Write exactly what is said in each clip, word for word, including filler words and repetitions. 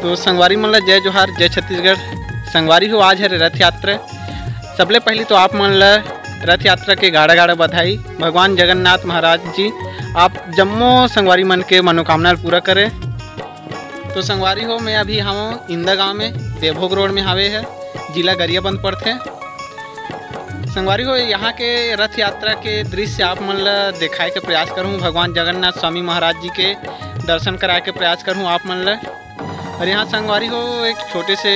तो संगवारी मन ला जय जोहार, जय छत्तीसगढ़। संगवारी हो, आज हरे रथ यात्रा। सबले पहली तो आप मन ला रथ यात्रा के गाड़ा गाड़ा बधाई। भगवान जगन्नाथ महाराज जी आप जम्मो संगवारी मन के मनोकामना ल पूरा करे। तो संगवारी हो, मैं अभी हवं इंदा गांव में, देवभोग रोड में हावे है, जिला गरियाबंद पड़थे। संगवारी हो, यहाँ के रथ यात्रा के दृश्य आप मन ल दिखाए के प्रयास करूँ, भगवान जगन्नाथ स्वामी महाराज जी के दर्शन कराए के प्रयास करूँ आप मन ल। और यहाँ संगवारी हो, एक छोटे से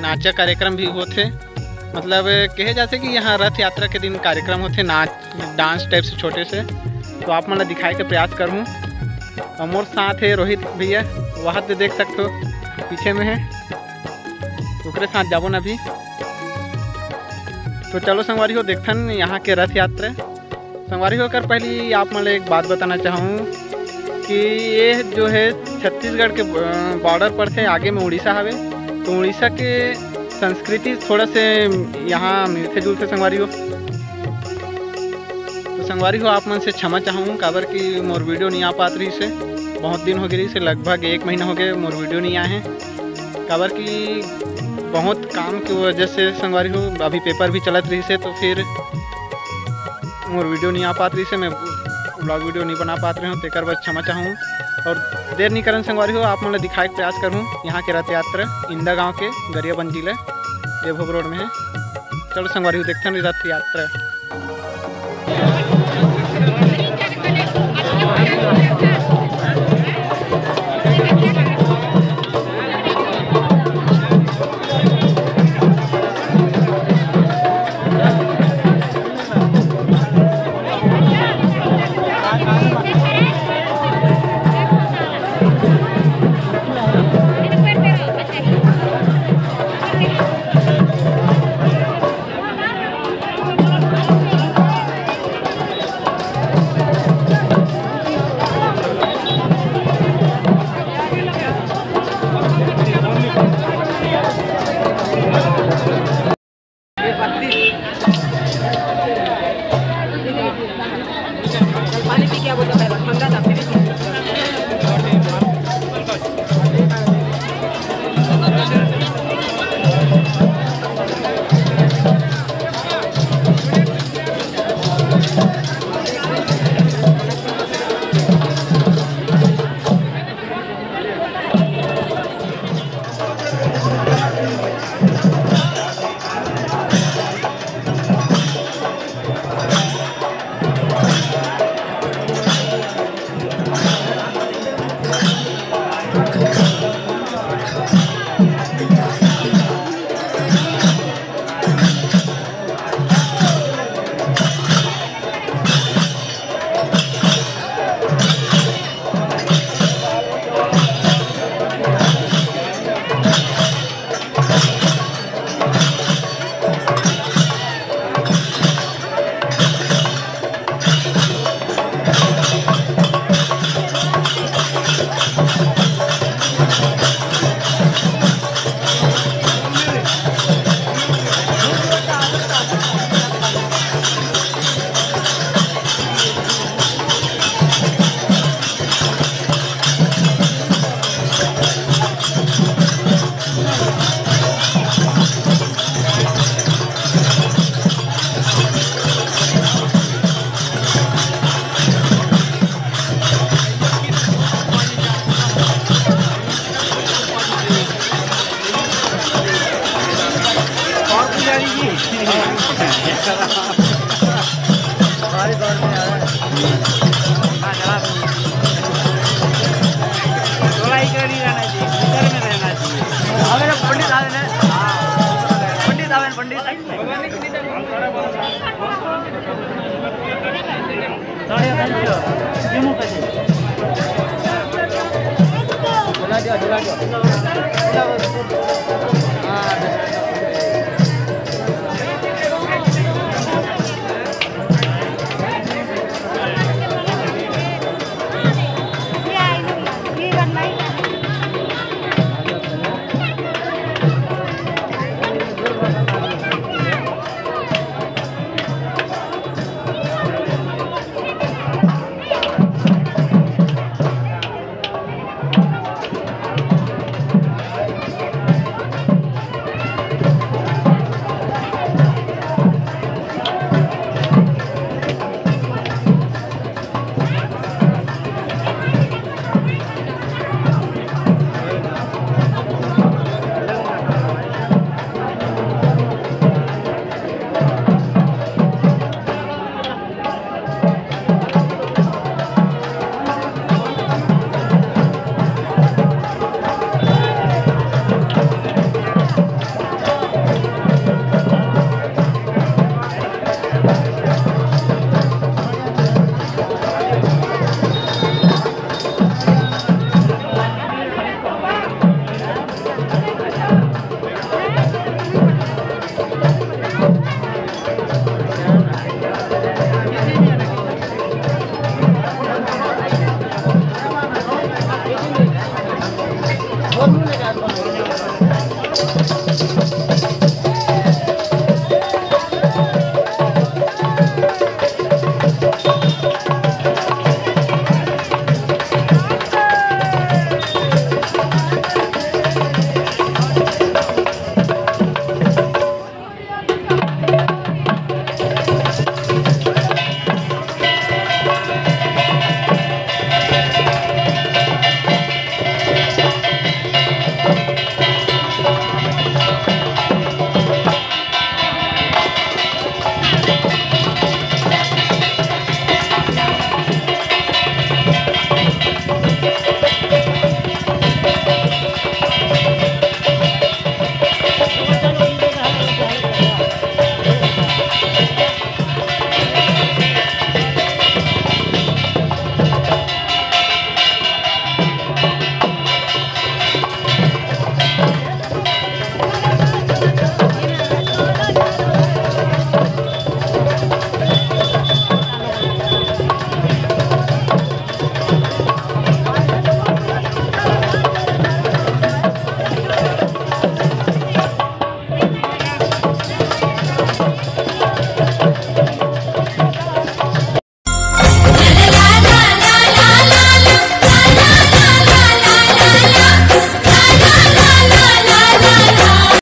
नाचा कार्यक्रम भी होथे, मतलब कहे जाथे कि यहाँ रथ यात्रा के दिन कार्यक्रम होथे, नाच डांस टाइप से छोटे से, तो आप मन ल दिखाए के प्रयास करहूँ। और मोर साथ है रोहित भैया, वहाँ से देख सकते हो पीछे में है, ओकरे साथ जाबो न अभी। तो चलो संगवारी हो, देखथन यहाँ के रथ यात्रा। संगवारी हो, ओकर पहली आप मन ल एक बात बताना चाहूँ कि ये जो है छत्तीसगढ़ के बॉर्डर पर थे, आगे में उड़ीसा हवे, तो उड़ीसा के संस्कृति थोड़ा से यहाँ मिलते जुलते संगवारी हो। तो संगवारी हो, आप मन से क्षमा चाहूँ, काबर कि मोर वीडियो नहीं आ पात रही से, बहुत दिन हो गए रही से, लगभग एक महीना हो गए मोर वीडियो नहीं आए हैं, काबर कि बहुत काम की वजह से संगवारी हो, अभी पेपर भी चलत रही से, तो फिर मोर वीडियो नहीं आ पात रही से, मैं ब्लॉग वीडियो नहीं बना पात रहे हूँ, तेकर बर क्षमा चाहूँ। और देर नहीं करन संगवारी हो, आप मन ल दिखाए के प्रयास करूँ यहाँ के रथ यात्रा इंदा गांव के गरियाबंद जिले देवभोग रोड में है। चलो संगवारी हो, देखथन रथ यात्रा।